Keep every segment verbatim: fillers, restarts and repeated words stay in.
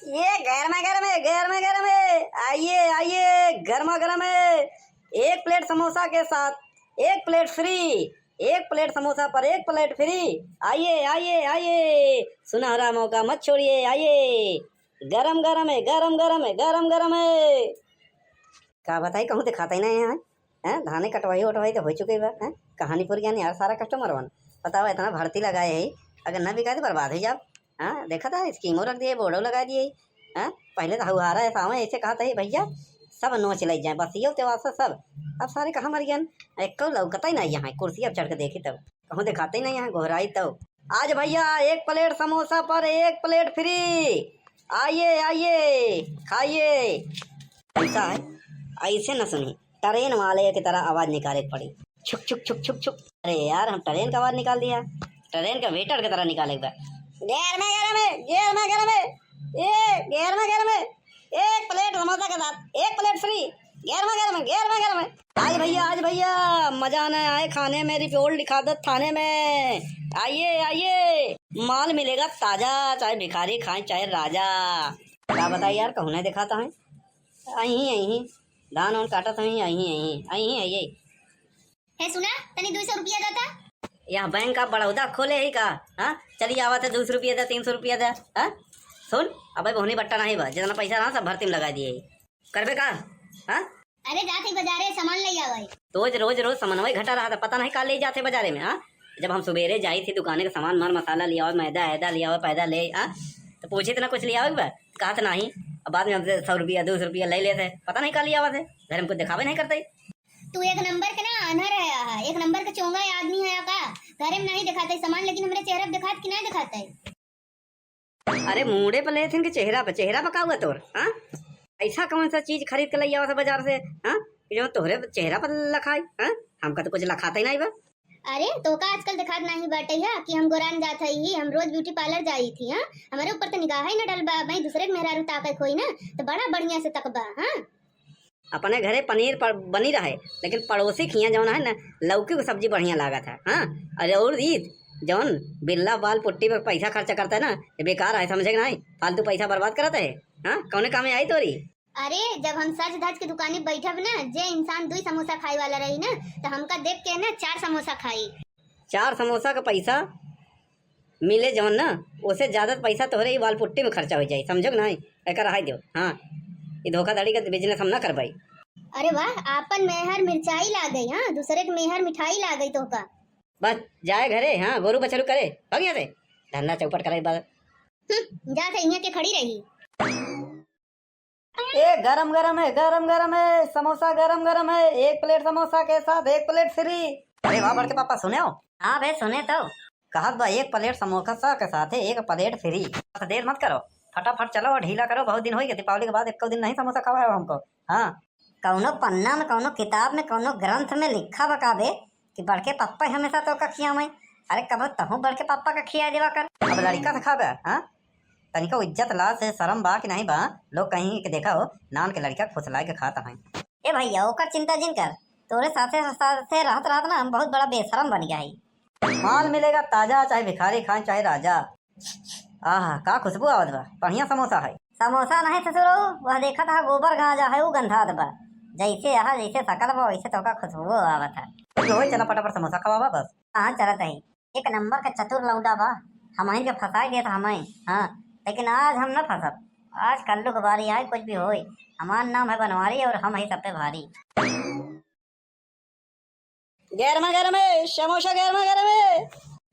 ये गर्मा गर्म है, गर्मा गर्म है, आइए, आइए, गर्मा गर्म है। एक प्लेट समोसा के साथ एक प्लेट फ्री, एक प्लेट समोसा पर एक प्लेट फ्री। आइए, आइए, आइए, सुनहरा मौका मत छोड़िए, आइए। गरम गरम है, गरम गरम है, गरम गरम है। का बताई, कहूँ देखाता ही नहीं है, हैं? धाने कटवाई उटवाई तो हो चुके बा, हैं? कहानी पूरी यानी यार, सारा कस्टमर वन। बताओ, इतना भर्ती लगाए है, अगर न बिका तो बर्बाद हो जाओ। हाँ, देखा था, स्कीमो रख दिए, बोर्डो लगा दिए, हैं? पहले तो हउहारा है, सावे ऐसे कहा था, "हे भैया, सब नोच ले जाए, बस यो तेवासा सब।" अब सारे कहाँ मर गए? एक तो लौकता ही नहीं यहाँ, कुर्सी अब चढ़ के देखी तब। कहूँ देखाते ही नहीं है, गोहराई तो। आज भैया एक प्लेट समोसा पर एक प्लेट फ्री। आइए, आइए, खाइए। ऐसा है, ऐसे न सुनी, ट्रेन वाले की तरह आवाज निकाले के पड़ी। छुक, छुक, छुक, छुक, छुक। अरे यार, हम ट्रेन का आवाज निकाल दिया, ट्रेन का वेटर की तरह निकाले के बा। गरम है, गरम है, गरम है, गरम है। ए, गरम है, गरम है। एक प्लेट समोसा के साथ एक प्लेट फ्री। गरम है, गरम है, गरम है, गरम है। आज भैया, आज भैया, मजा न आए खाने में, रिपोर्ट लिखा दो थाने में। आइए, आइए, माल मिलेगा ताजा, चाहे भिखारी खाए, चाहे राजा। का बताई यार, कहूँ नहीं देखाता है। अहीं, अहीं, धान वान काटत हई, अहीं, अहीं, अहीं, अहीं। हे सुना, तनी दुई सौ रुपया देता। यहाँ बैंक ऑफ बड़ौदा खोले है का? हाँ, चली आवत है, दुई सौ रुपया दे, तीन सौ रुपया दे। हाँ, सुन, अबे बोहनी बट्टा नहीं बा, जितना पैसा रहा सब भर्ती में लगा दिए। करबे का? हाँ? अरे जात ही बाजारे सामान ले आवे। रोज, रोज, रोज सामानवा ही घटा रहा था, पता नहीं का ले जाते बाजारे में, हाँ? जब हम सुबेरे जाई थी दुकाने का सामान, मर मसाला ले आवे, मैदा ऐदा ले आवे, पैदा ले, हाँ? तो पूछे तो ना कुछ ले आवे बा, कहत नहीं। अब बाद में हमसे सौ रुपया, दो सौ रुपया ले लेते, पता नहीं का ले आवे थे, घर में कुछ दिखावे नहीं करते। तू एक नंबर के ना आन्हर है, आहा, एक नंबर के चोंगा आदमी है का? घरे में नहीं दिखाते सामान, लेकिन हमरे चेहरा पे दिखात कि नहीं दिखाते? अरे मुंडे पे लेथिन के चेहरा पे, चेहरा पे का हुआ तोर, हाँ? ऐसा कौन सा चीज खरीद के लई आवत है बाजार से, हाँ? कि जो तोहरे चेहरा पर लखाई, हाँ? हमका तो कुछ लखाता ही नहीं बा। अरे तोका आजकल दिखात नहीं बाटे हा कि हम गोरान जात हई ही, हम रोज ब्यूटी पार्लर जाई थी, हाँ? हमारे ऊपर तो निगाह ही न डलबा, भाई दूसरे के मेहरारू ताकत होई ना तो बड़ा बढ़िया से तकबा, हाँ? अपने घरे पनीर प-, बनी रहे, लेकिन पड़ोसी खिया जौन है ना, लौकी की सब्जी बढ़िया लागत है, हाँ? अरे और ईद जौन बिल्ला बाल पुट्टी पे पैसा खर्चा करता है ना, ये बेकार है, समझे कि नहीं? फालतू पैसा बर्बाद करत है, हाँ? कौने कामे आई तोरी? अरे जब हम सज धज के दुकानी बैठब ना, जे इंसान दुई समोसा खाए वाला रही ना, तो हमका देख के ना चार समोसा खाई। चार समोसा का पैसा मिले जौन ना, ओसे ज्यादा पैसा तोहरे ई बाल पुट्टी में खर्चा हो जाई, समझो कि नहीं? एकर रहाई दियो। हाँ, ई धोखाधड़ी का बिजनेस हम ना करबाई। अरे वाह, आपन मेहर मिर्चाई लागई, हाँ, दूसरे के मेहर मिठाई लागई तोहका। बस जाए घरे, हाँ, गोरू बछरू करे, भाग यहाँ से, धंधा चौपट करे बस। हम्म, जा से यहाँ के खड़ी रही। ए, गरम गरम है, गरम गरम है, समोसा गरम गरम है, एक प्लेट समोसा के साथ एक प्लेट फ्री। अरे वाह बड़के पापा, सुने हो? हाँ बे, सुने तो। कहत बा एक प्लेट समोसा के साथे एक प्लेट फ्री। बस देर मत करो, फटाफट चलो और ढीला करो, बहुत दिन होई गए दीपावली के बाद एको दिन नहीं समोसा खवाया हमको। हाँ। कौनो पन्ना में, कौनो किताब में, कौनो ग्रंथ में लिखा बा का बे कि बड़के पप्पा हमेशा तोका खियावे? अरे कबो तहूँ बड़के पप्पा का खिया देवा कर। अब लड़का से खाबे, हाँ? तनिको इज्जत लाज से शरम बा कि नहीं बा? लोग कहीं कि देखा हो, नान के लड़का फुसलाए के खाता है। ए भैया, ओकर चिंता जिन कर, तोरे साथे साथे रहत रहत ना हम बहुत बड़ा बेशरम बन गया है। माल मिलेगा ताजा, चाहे भिखारी खाए चाहे राजा। आह, का खुशबू आवत बा, बढ़िया समोसा है। समोसा नहीं ससुरो, वह देखत हा गोबर गांजा है, उ गंधात बा। जैसे आहा, जैसे सकल बा, वैसे तोका खुशबू आवत है। तो होई, चला फटाफट समोसा खवावा बस। हाँ, चलत है। एक नंबर का चतुर लौंडा बा, हमहिन के फंसाई देत हमें। हाँ, लेकिन आज हम न फंसब। आज कल्लू के बारी आए, कुछ भी होई। हमार नाम है बनवारी और हम ही सब पे भारी। गरमा गरम है, समोसा गरमा गरम है।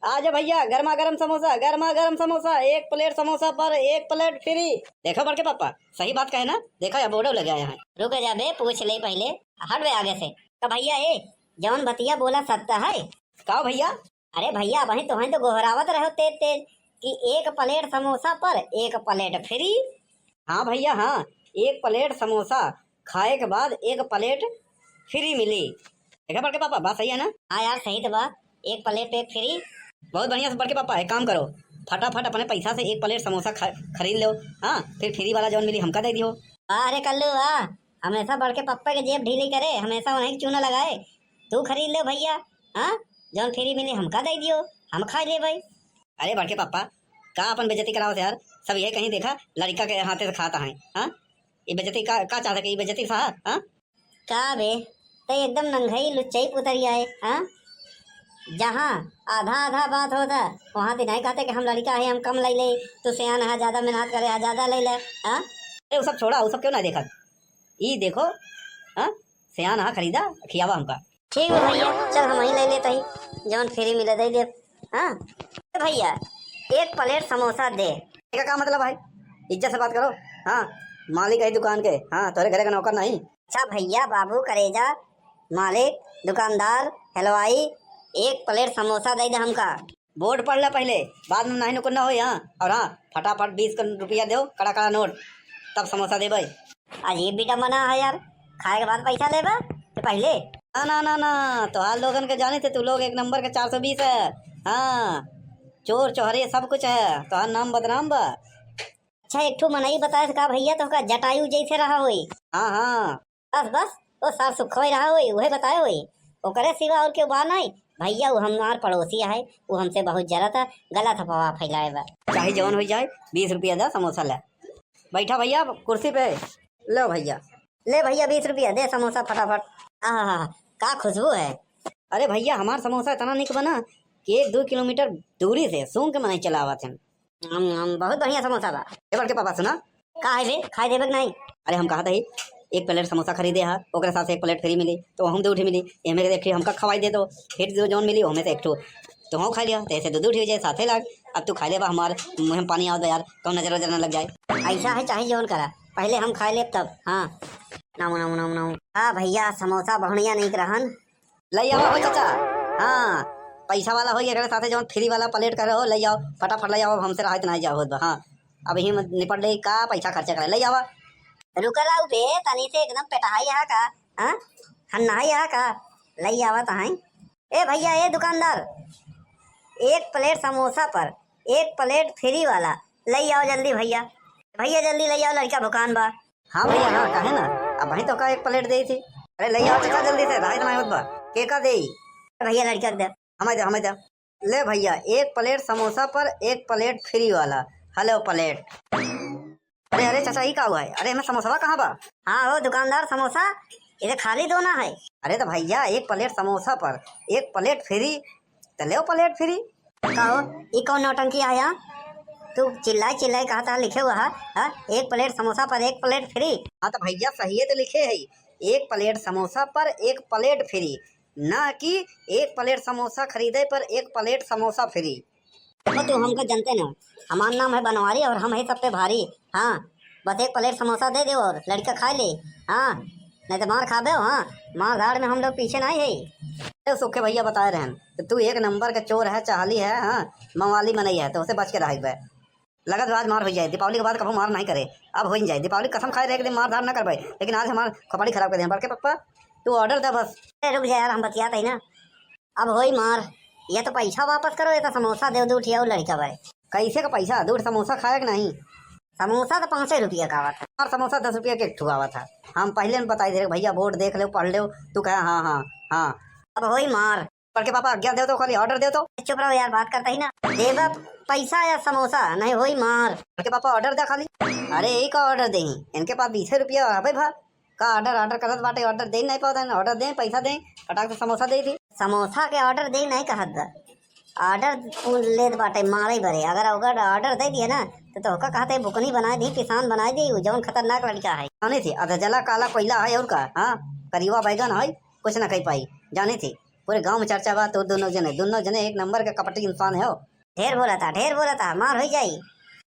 आ जा भैया, गरमा गरम समोसा, गरमा गरम समोसा, एक प्लेट समोसा पर एक प्लेट फ्री। देखो बड़के पापा, सही बात कहे ना, देखो या बोर्डो लगे आए हैं। रुक जा बे, पूछ ले पहले, हट बे आगे से। का भैया ए, जौन बतिया बोला सत्य है? का भैया? अरे भैया, अबहीं तोहन तो गोहरावत रहो तेज तेज कि एक प्लेट समोसा पर एक प्लेट फ्री। हाँ भैया, हाँ, एक प्लेट समोसा खाए के बाद एक प्लेट फ्री मिली। देखा बड़के पापा, बात सही है ना? हाँ यार, सही तो बा, एक प्लेट एक फ्री। बहुत बढ़िया से बड़के पापा, एक काम करो, फटाफट अपने पैसा से एक प्लेट समोसा खा-, खरीद लो, हाँ, फिर फ्री वाला जौन मिली हमका दे दियो। वाह रे कल्लू वाह, हमेशा बड़के पप्पा के जेब ढीली करे, हमेशा उन्हीं के चूना लगाए। तू खरीद ले भैया, हाँ, जौन फ्री मिली हमका दे दियो, हम खा ले भाई। अरे बड़के पप्पा, का अपन बेइज्जती करावत यार, सब यही कहीं देखा, लड़िका के हाथे से खाता है, हाँ? ये बेइज्जती का, का चाहता कि ये बेइज्जती सहा, हाँ? का बे, तै एकदम नंगई लुच्चई पुतरिया है, हाँ? जहाँ आधा आधा बात होता, वहाँ ते नहीं कहते कि हम लड़िका है, हम कम लइ ले, तू सियान है, ज्यादा मेहनत करे है, ज्यादा लइ ले, हाँ? ए, वो सब छोड़ा, वो सब क्यों ना देखत? ई देखो, हाँ? सियान है, खरीदा, खियावा हमका। ठीक बा भइया, चल हमहीं लइ लेत ही, जौन free मिले दइ देब। हाँ? ए भइया, एक plate समोसा दे। एका का मतलब है? इज्जत से बात करो। हाँ, मालिक है दुकान के। हाँ, तोरे घरे का नौकर नहीं। अच्छा भइया, बाबू, करेजा, मालिक, दुकानदार, हलवाई, एक plate समोसा दइ दे हमका। Board पढ़ ले पहिले, बाद में नाहीं नुकुर ना होई, हाँ। और हाँ, फटाफट बीस क रुपया देउ, कड़ा कड़ा नोट, तब समोसा देबै। अजीब विडम्बना है यार, खाए के बाद पैसा लेबा कि पहिले? ना, ना, ना, ना, तोहार लोगन के जानी थे, तू लोग एक नंबर के चार सौ बीस है। हाँ, चोर चोहरे सब कुछ है, तोहार नाम बदनाम बा। अच्छा, एक ठो मनई बताए थे का भइया, तोहका जटायु जैसे रहा होई। हाँ, हाँ। बस, बस, वो सार सुखोई रहा होई, उहे बताए होई। ओकरे सिवा और केहू बा नहीं। भइया, वो हमार पड़ोसी है, वो हमसे बहुत जरत है, गलत अफवाह फैलाए बा। चाहे जवन होई जाए, बीस रुपया दा, समोसा ले। बैठा भइया कुर्सी पे। लो भइया। ले भइया, बीस रुपया दे, समोसा फटाफट। आहा, का खुशबू है। अरे भइया, हमार समोसा इतना निक बना कि एक दो किलोमीटर दूरी से सूंघ के मनई चला आवत हैं। हम, हम, बहुत बढ़िया समोसा बा। ए बड़के पापा, सुना। का है बे, खाए देबे कि नहीं? अरे हम कहत ही, एक plate समोसा खरीदे हा, ओकरे साथ एक plate free मिली, तो हम दो ठे मिली, एमे से एक ठे हमका खवाई दे तो, फिर जो जौन मिली, ओमे से एक ठो तो हम खा लिया, तो ऐसे दो दो ठे हो जाए, साथे लाग। अब तू खा ले बा, हमार मुँह में पानी आवत बा यार, कौन नजर वजर ना लग जाए। ऐसा है, चाहे जौन करा, पहले हम खा लेब तब। हाँ, नामू, नामू, नामू, नामू। हाँ भइया, समोसा बढ़िया निक रहन। लइ आवा हो चाचा। हाँ, पैसा वाला होई, एकरे साथे जौन free वाला plate करे हो, लइ आओ, फटाफट लइ आओ, हमसे रहत नाहीं जाओ होत बा। हाँ, अबहीं निपट लेई, का पैसा खर्चा करे, लइ आवा। रुका लाऊ बे, तनी से एकदम पेटहाई हा का? हाँ, हन्नाई हा का? लइ आवा तहाई। ए भइया, ए दुकानदार, एक plate समोसा पर एक plate free वाला, लइ आओ जल्दी भइया। भइया जल्दी लइ आओ, लड़िका भुखान बा। हाँ भइया, हाँ, काहे ना? अबहीं तोहका एक plate देई थी। अरे लइ आओ चाचा जल्दी से, रहत नाहीं होत बा। के का देई? भइया लड़िका के दे। हमें दे, हमें दे। ले भइया, एक plate समोसा पर एक plate free वाला। हलो plate। अरे, अरे चाचा, ई का हुआ है? अरे, एमे समोसवा कहाँ बा? हाँ हो दुकानदार, समोसा इधर खाली दो ना है। अरे तो भइया, एक plate समोसा पर एक plate free, तो लेव plate free। का हो, ई कौन नौटंकी आया? तू चिल्लाए चिल्लाए कहा था लिखे हुआ है, हाँ? एक plate समोसा पर एक plate free। हाँ तो भइया, सही है तो लिखे है, एक plate समोसा पर एक plate free, ना कि एक plate समोसा खरीदे पर एक plate समोसा free। देखो, तू हमका जनते ना, हमार नाम है बनवारी और हम है सब पे भारी। हाँ, बस एक plate समोसा दे दे और लड़िका खा ले। हाँ, नहीं तो मार खाबे हो। हाँ, मार धाड़ में हम लोग पीछे नहीं है। ए, सुखे भइया बताए रहन, तो तू एक नंबर का चोर है, चाहली है, हाँ, मवाली मनई है, तो उसे बच के रह बे। लगत बा आज मार हो जाए, दीपावली के बाद कभू मार नहीं करे, अब हो जाए। दीपावली कसम खाए रहे एक दिन मार धाड़ ना करबे, लेकिन आज हमार खोपड़ी खराब कर दे। बड़के पप्पा, तू order दे बस। ए, रुक जा यार, हम बतियात है ना। अब होई मार, या तो पैसा वापस करो, या तो समोसा दे दो ठिया लड़िका भाई। कैसे का पैसा? दो समोसा खाए कि नहीं? समोसा तो पाँचे रुपया का आवत है और समोसा दस रुपया के एक ठो आवत है। हम पहले में बताई दे रहे, भइया board देख ले, पढ़ ले, तू कहे हाँ, हाँ, हाँ। अब होई मार। बड़के पापा आज्ञा दे तो, खाली order दे तो। चुप रहो यार, बात करता ही ना। देबा पैसा या समोसा, नहीं होई मार। बड़के पापा order दे खाली। अरे, ई का order देही? इनके पास बीसे रुपया रहबे भा। का order, order करत बाटे, order दे नहीं पावत है, order दे, पैसा दे, फटाक से समोसा दे दी। समोसा के order दे नहीं कहत बा, order उ लेत बाटे मारे बरे। अगर, अगर order दे दिए ना, तो तोहका कहते बुकनी बनाए दी, पिसान बनाए दी, उ जौन खतरनाक लड़का है। जाने थे, अधजला काला कोयला है और का, हाँ, करिवा बैगन है, कुछ ना कह पाई। जाने थे, पूरे गांव में चर्चा बा, तू दोनों जने, दोनों जने एक नंबर के कपटी इंसान है हो। ढेर बोला था, ढेर बोला था, मार हो जाई।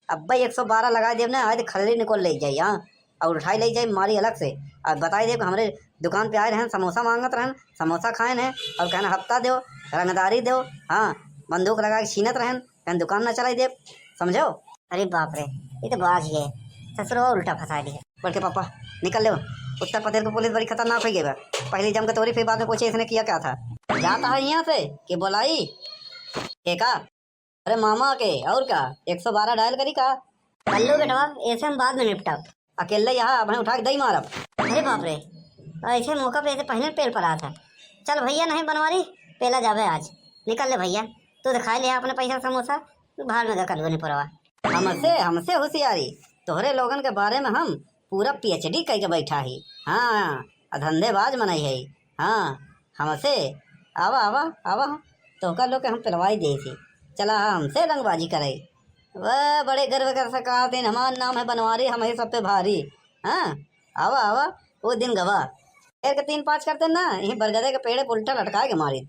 अब्बे एक सौ बारह लगाए देब ना, आज खल्ली निकल ले जाई, हाँ, और उठाई ले जाई मारी अलग से, और बताई देब कि हमरे दुकान पे आए रहन, समोसा मांगत रहन, समोसा खाए हैं और कहना हफ्ता दो, रंगदारी दो, हाँ, बंदूक लगा के छीनत रहन, कहन दुकान ना चलाई देब, समझो? अरे बाप रे, ये तो बाज ही है, ससुरवा उल्टा फंसा दिया। बड़के पापा, निकल ले, उत्तर प्रदेश की पुलिस बड़ी खतरनाक हो गई बा, पहले जम के तोरी फिर बाद में पूछे इसने किया क्या था। जाता है यहाँ से कि बोलाई? के का? अरे मामा के, और का? एक सौ बारह dial करी का? कल्लू बेटवा, ऐसे हम बाद में निपटब। अकेले यहाँ, अब उठा के दई मारब। अरे बाप रे, ऐसे मौका पे ऐसे पहले पेल पड़ा था। चल भइया, नहीं बनवारी, पेला जाबे आज। निकल ले भइया, तू तो खाए ले अपने पैसा समोसा, भाड़ में गकल बने पड़वा। हमसे, हमसे होशियारी? तोहरे लोगन के बारे में हम पूरा पीएचडी कइके बैठा ही। हाँ, आ धंधेबाज मनई है। हाँ, हमसे। आवा, आवा, आवा, तोहका लोग के हम पेलवाई देई थी। चला, हमसे रंगबाजी करई। वह बड़े गर्व कर सका दिन, हमार नाम है बनवारी, हम ही सब पे भारी। हाँ, आवा, आवा, वो दिन गवा। शेर के तीन पाँच करते ना, यही बरगदे के पेड़े पे उल्टा लटका के मारी।